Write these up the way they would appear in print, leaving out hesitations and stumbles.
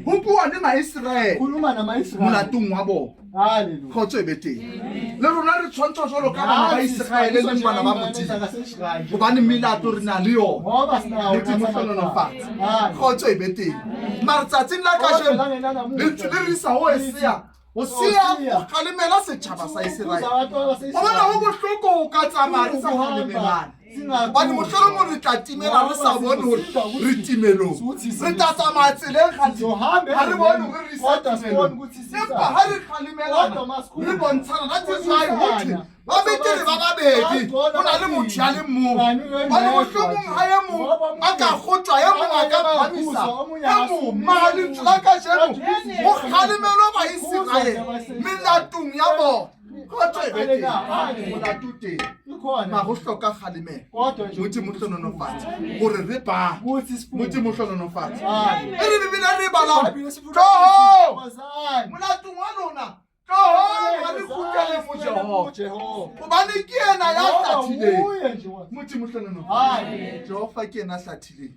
Ho bua le Maiseraele Khuluma nama-Israyeli. molatong wa bona. Hallelujah. Kgotso e be teng. Le rona re tshwantshwa jwalo ka bana ba Iseraele leng bana ba Modimo. Hobane melato re na le yona. Ngoba sinawo Modimo hlohonolofatse. Kgotso e be teng. Mara tsatsing la kajeno lentswe le re isa ho Hosea. Hosea o kgalemela setjhaba sa Iseraele. Wa bona ho bohloko ho ka tsamaya re sa kgalemelane. Hobane mohlolomong re tla timela re sa bone hore re timelong. Re tla tsamaya tseleng kganthe ha re bone hore re isa timelong. Empa ha re kgalemelana re bontshana, that is why ho thwe ba betere ba babedi go na le motho ya le mong. Hobane mohlomong ha e mong a ka kgotjwa, e mong a ka phamisa e mong. Mara lentswe la kajeno ho kgalemelwa Baiseraele melatong ya bona. Kgotso e be teng, molato teng, mara ho hloka kgalemelo. Modimo hlohonolofatse hore re ba Modimo hlohonolofatse. E re Bibele re e balang, tloho molatong wa lona, tlohong ha re kgutlele mo Jehova, hobane ke yena ya hlathileng. Modimo hlohonolofatse. Jehova ke yena a hlathileng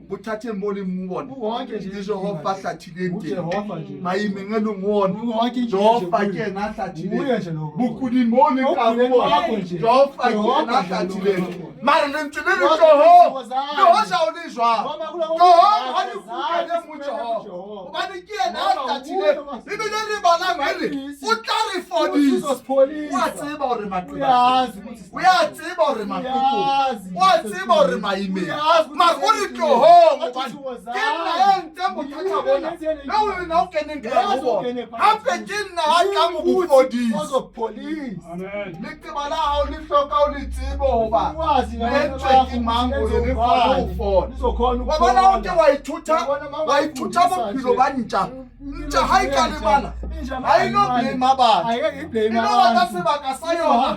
bothateng bo leng mo bona, ke Jehova a hlathileng teng maimeng e leng ona. Jehova ke yena a hlathileng bokuding bo leng ka ho bona. Jehova ke yena a hlathileng. Mare lentswe le re tlohong, le hoja o le jwang, tlohong ha le kgutlele mo Jehova, hobane ke yena a hlathileng. Ebile re balang e re o tla re fodisa. O a tseba hore maqeba, o a tseba hore mahloko, o a tseba hore maimeng, mara o re tlohong, hobane ke nna ya entseng bothata bona leo lena o keneng ka ho bona. Hape ke nna a tlang ho bo fodisa. Leqeba la hao le hloka o le tsebe hoba le entswe ke mang hore le kgone ho fola. Wa bona, o ke wa ithuta, wa ithuta bophelo ba ntja. Ntja ha e ka lemala ha e no blame batho, e no batla sebaka sa yona,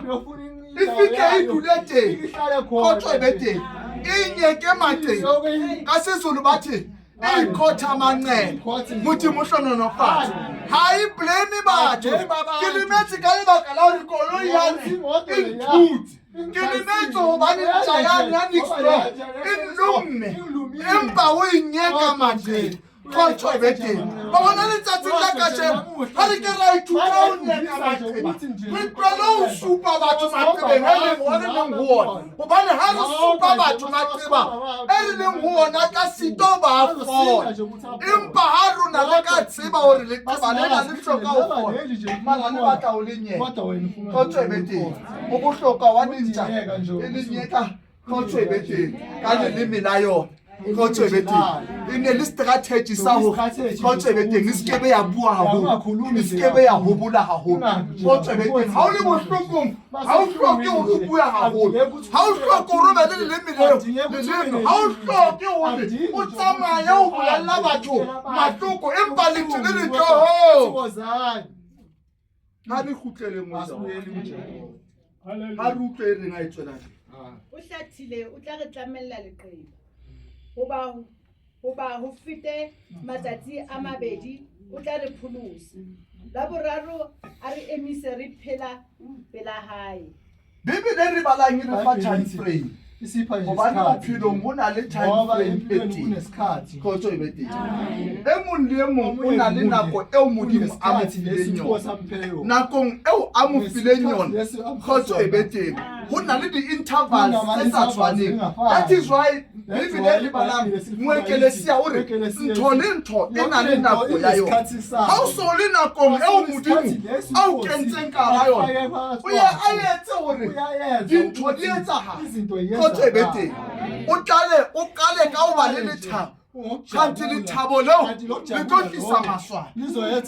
e fihle e dule teng, kgotso e be teng, e nyeke maqeng. Ka Sezulu ba the e ikhotha manqele. Modimo hlohonolofatse. Ha e blame batho, ke lemetse ka lebaka la hore koloi yane e nthutse, ke lemetse hobane ntja yane ya next door e nlomme, empa o e nyeka maqeng. Kgotso e be teng. Ba bona letsatsing la kajeno ha re ke ra ithuta ho nyeka maqeba, re tlohele ho supa batho maqebeng a leng re leng ho ona, hobane ha re supa batho maqeba e re leng ho ona ka sito ba fola. Empa ha rona re ka tseba hore leqeba lena le hloka ho fola, mara le batla ho le nyeka. Kgotso e be teng. Ho bohlokwa wa dintja e le nyeka. Kgotso e be teng ka leleme la yona. Kgotso e be teng. E ne le strategy sa hore kgotso e be teng, e se ke be ya bua haholo, e se ke be ya hobola haholo. Kgotso e be teng. Ha o le bohlokong, ha o hloke hore o bue haholo, ha o hloke hore o be le leleme leo, leleme, ha o hloke hore o tsamaye o bolella batho mahloko, empa lentswe le re tloho. Ha re kgutleleng ho Jehova. Ha re utlwe e reng a e tswela pele. O hlathile, o tla re tlamella leqeba. Hoba ho fete matsatsi a mabedi, o tla re pholosa. La boraro a re emise re phela pela hae. Bibele re balang e re fa time frame. Isipha nje Hobane isikhathi. bophelong ho na le time Ngoba frame e empilweni teng. kunesikhathi. Kgotso e be teng. E mong le e mong o na le nako eo Modimo a mo Kunesikhathi fileng lesi yona. iNkosi amuphe yona. Nakong eo a mo fileng yona, Lesi a mo kgotso e be teng. Ho na le di-intervals tse sa tshwaneng. That is why Bibele e balang Moekelesia o re ntho le ntho e na le nako ya yona. Ha o so le nakong eo Modimo a o kentseng ka hara yona, o ye a etse hore dintho di etsahale. Kgotso e be teng. O tlale o qale ka ho ba le lethabo. Kganthe lethabo leo le tlo tlisa maswabi.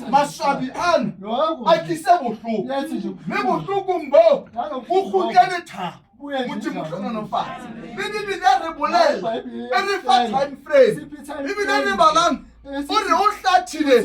Maswabi ano a tlise bohloko, mme bohlokong boo bo kgutle lethabo. Modimo hlohonolofatse. Le Bibele re bolella, e re fa time frame. Ebile re balang o re o hlathile,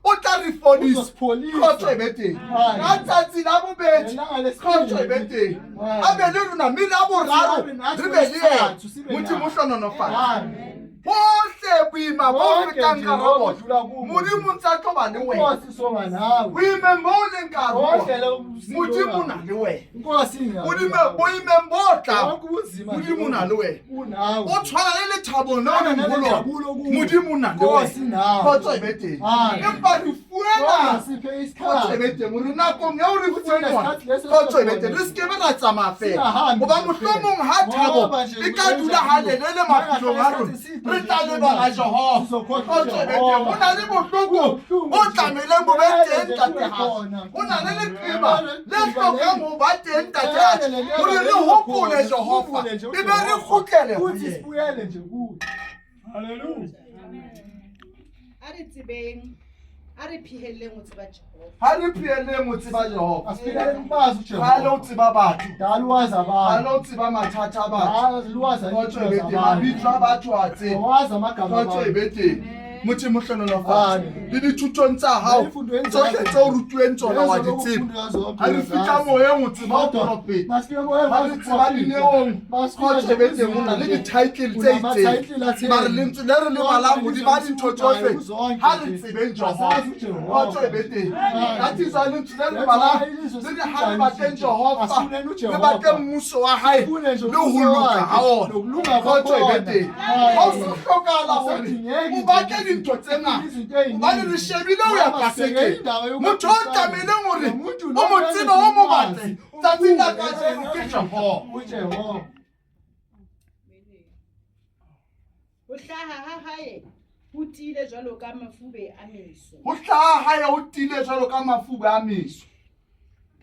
o tla re fodisa. Kgotso e be teng. Ka tsatsi la bobedi kgotso e be teng. A be le rona, mme la boraro re be le yena. Modimo hlohonolofatse. Bohle boima bo Bonke fetang nje ka hara lobu odlula bona, kubo. Modimo o ntse a tlo ba le wena. Inkosi izoba nawe. Boimeng bo o leng ka hare ho Bonke bona, lobu ubusika Modimo o na le wena. Inkosi ingawe. Boimeng bo tlang, Bonke ubunzima nje Modimo o na le wena. Unawe. O tshwana le lethabong le o leng ho lona, Nalejabule kuwe. Modimo o na le Nkosi wena. nawe. Kgotso e be teng. Amen. Empa re fuela Kodwa siphe kgotso e isikhathi. be teng hore nakong eo re Futhi fueng yona, ngesikhathi leso kgotso e be sokhona. teng, re se ke be ra tsamaya fela. Singahambi Hoba nje mohlomong fela. ha thabo Ngoba nje e ka dula halelele maphelong a rona, re tla lebala Jehova. Sizokhohlwa Kgotso e be teng. Ho na le bohloko bo tlamehileng bo be teng, Ntate Hase. Ho na le leqeba le hlokang ho ba teng, Ntate Hase, hore re hopole Jehova, e be re kgutlele ho Futhi yena. sibuyele nje kuye. A re tsebeng, a re phehelleng ho tseba Jehova. Ha re phehelleng ho tseba Jehova. Asiphilele ukwazi Kgale o uJehova. tseba batho. Dala wazi Kgale abantu. o tseba mathata a batho. Dala wazi Kgotso e be izinto teng. zabantu. Mabitso a batho a tseba. Wazi amagama Kgotso e abantu. be teng. Modimo hlohonolofatse. Amen. Le dithutong tsa hao Nefundweni tsohle zakho. tseo o rutuweng tsona wa di Lezo tseba. lokufunda zonke Ha re fihla uyazazi. moyeng o tseba ho Kodwa, porofeta. masifike moyeng Ha re wazi tseba ukuprofetha. dineong, Masifike kgotso e be teng, o na le nje. di-title tse Unama-title itseng. atheni. Mare lentswe le re le balang hodima dintho tsohle, ha re tsebeng Jehova. Asazi uJehova. Kgotso e be teng. Amen. That is why lentswe le re That's balang, why ilizwe le re ha re sifunda batleng nje. Jehova, Asifuneni re uJehova. batle mmuso wa hae Sifune nje le ho umbuso loka wakhe, ha ona. nokulunga Kgotso e be kwakhona. teng. Amen. Ha o so hlokahala hore Asadingeki o batle dintho tse ngata. Izinto ey'ningi. Hobane re shebile ho ya Ngoba sibheke pasekeng. indawo yokuba Motho o tlamehileng hore Nomuntu o mo lo tsebe, o mo umazi, batle tsatsing la umbuke, kajeno ke Jehova. uJehova. Ho hlaha ha hae ho tiile jwalo ka mafube a meso. Ho hlaha hae ho tiile jwalo ka mafube a meso.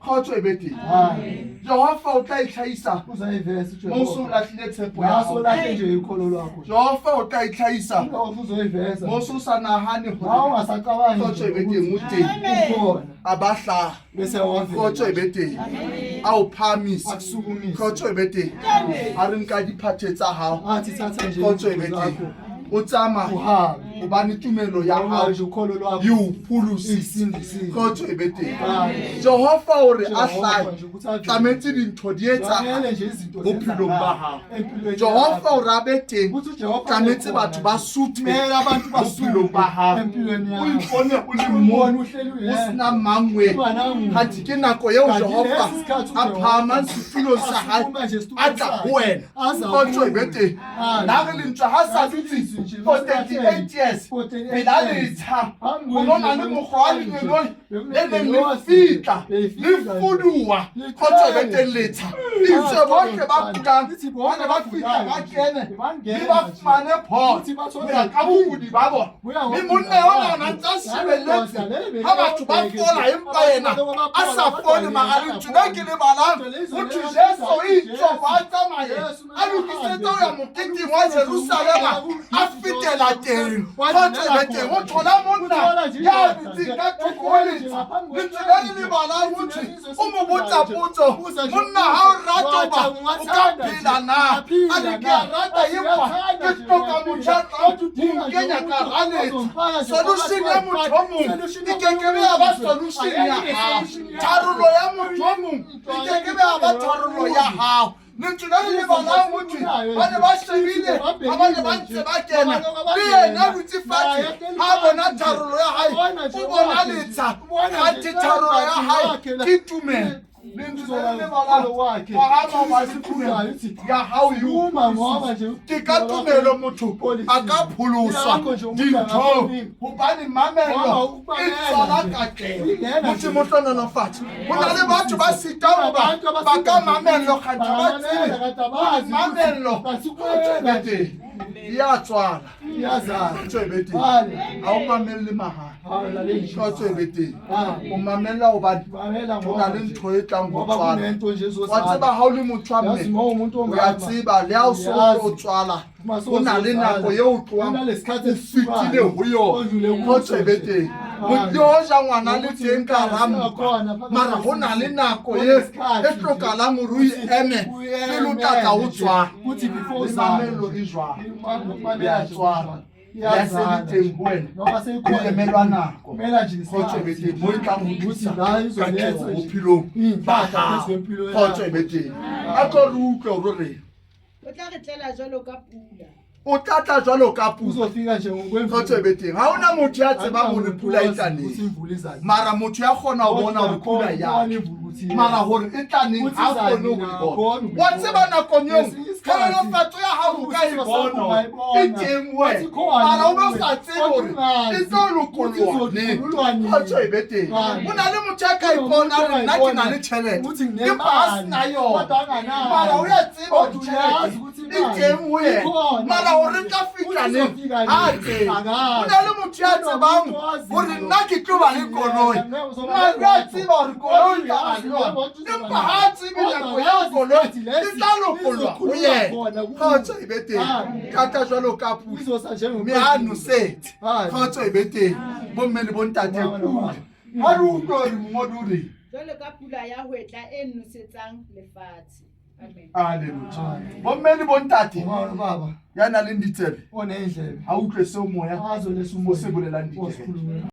Kgotso e be teng. Amen. Jehova o tla itlhahisa Uzoyivesa mo o so uJehova. lahlile tshepo ya Naso hao. lahle nje ikholo lwakho. Jehova o tla itlhahisa Jehova uzoyivesa. mo o so sa nahane Nawe hore ungasacabangi kgotso e nje be teng o ukuthi teng. ukhona A ba hlaha. bese wavela. Kgotso e be teng. A o phahamisa. Akusukumise. Kgotso e be teng. A re nka diphathe tsa hao. Athi thatha nje Kgotso e be izinto teng. zakho O tsamaye uhambe. hobane tumelo ya Ngoba hao nje ukholo lwakho e o pholositse. isindisile. Kgotso e be teng. Amen. Jehova o re a Jehova hlahe nje ukuthi avele. tlametse dintho di Tlamele etsahala nje izinto bophelong ba hao. empilweni Jehova yakho. o re a be teng Ukuthi uJehova tlametse abe khona batho ba nje. suthe Kumele abantu bophelong ba basuke hao. empilweni O yakho. ipone o le Umbone mong uhleli o uyedwa. sena mangwe. Unganangubo. Kganthi ke nako eo Kanti Jehova lesi sikhathi a uJehova phahamang setulong sa hae asukuma nje esitulweni a tla sakhe, ho wena. aza Kgotso e be kuwe. teng. Amen. La re lentswe ha sa Nathi dutse ilizwi nje for 38 years For 38 pela years. letsha Phambi ho no na le kwendlu mokgwa wa nje. lengeloi le neng le Bekunelengelosi fihla nje. le Beyifika nje. fuduwa. Lithele. Kgotso e be teng letsha. Itse bohle ba kulang Lithi ba bonke ne ba fihla ba abagulayo nje. kene Bebangena mme ba nje. fumane pholo Futhi bathole ho ya ka bokudi ba bona. Kuya Mme ngokugula monna ona kwakhe. o na ntsa Nale shebelletse ndoda le ha batho ba beyobheke fola nje. empa yena Abantu a bafola, sa kodwa fole yena mara lentswe le ke le balang Kodwa lezwi ho thwe lelo Jesu o lithi itse ba tsamaye Jesu a lokisetse ho ya moketeng wa Jerusalema a fetela teng. Kgotso e be teng. O thola monna ya dutseng ka thoko ho letsha. Lentswe le le le balang ho thwe o mo botsa potso, monna ha o rata hoba o ka phela na? A re ke a rata empa ke hloka motho ya tlang ho nkenya ka hara letsha. Solution ya motho o mong e kekebe ya ba solution ya hao. Tharollo ya motho o mong e kekebe ya ba tharollo ya hao. Lentswe le le le balang ho thwe ba ne ba shebile ha ba ne ba ntse ba kena le yena a dutse fatshe ha a bona tharollo ya hae o bona letsha kganthe tharollo ya hae ke tumelo. Lentswe le le balang phahama hobane tumelo ya hao e o Uma ngoba nje ke ka tumelo motho a ka pholoswa dinthong hobane mamello e tswala katleho. Modimo hlohonolofatse. Ho na le batho ba sitang hoba ba ka mamello kganthe ba tsebe hore mamello kgotso e be teng e ya tswala. Iyazala. Kgotso e be teng. Vale. Ha o mamelle mahala. Ha o lalele nje. Kgotso e be teng. Amen. O mamella hobane Mamela ho ngoba na le nje. ntho e tlang ho Ngoba tswala. kunento nje Wa ezozala. tseba ha o le motho wa Yazi mme uma uwumuntu o ongama. ya tseba le ha o so Uyazi. tlo tswala Uma ho na le sowuzozala. nako eo o tlohang Ho na le sikhathi o fetile esisukayo, ho yona. odlule kuso Kgotso e be nje. teng. Amen. Le hoja ngwana le Ngokuthi teng ka hara mpa, singakhona phakathi mara ho na le nako Ho e nesikhathi e nje. hlokahalang hore o eme Uyeme pele o tla tla o nje. tswala. Kuthi before Le uzale mamello nje. e jwalo. Nokumamela Ya nje tswala. kujwalo. Ya se le Iyazala teng nje. ho wena. Noma seyikhona O emelwa nako. Kumela nje Kgotso e be isikhathi. teng mo e tlang ho Ukuthi tlisa la izoletha katleho nje bophelong ba iy'nhlanhla hao. phezu kwempilo Kgotso e yakho. be teng. A tlo re utlwe hore o reng. O tla re tlela jwalo ka pula. O tla tla jwalo ka pula. Uzofika nje Kgotso e be teng. Ha hona motho ya tsebang hore pula e tla ukuthi neng. imvula izayo. Mara motho ya kgona ho bona hore pula ya tla. Mara hore e tla neng ha kgone ho e bona. Wa tseba nakong eo tlhonolofatso ya hao o ka e bona hore e teng wena. Mara o be o sa tsebe hore e tlo lokolloha neng. Kgotso e be teng. Ho na le motho ya ka ipona a re nna ke na le tjhelete empa a sena yona. Mara o ya tseba hore tjhelete e teng ho yena. Mara hore e tla fihla neng ha a tsebe. Ho na le motho ya tsebang hore nna ke tlo ba le koloi. Mara o a tseba hore koloi tla ba le yona. Empa ha a tsebe nako ya koloi e tla lokollwa ho yena. Kgotso e be teng. Ka tla jwalo ka pula. Izosa njengokwemvula. Mme ha nosetse. Amen. Kgotso e be teng. Bomme le bontate pula. Ha re utlwe hore mongodi o reng. Jwalo ka pula ya hwetla e nosetsang lefatshe. Amen. Hallelujah. Bomme le bontate Ubaba baba ya nang le ditsebe onendlebe ha utlwe seo moya azwe o se lesumo bolelang dikereke. osikhulumela.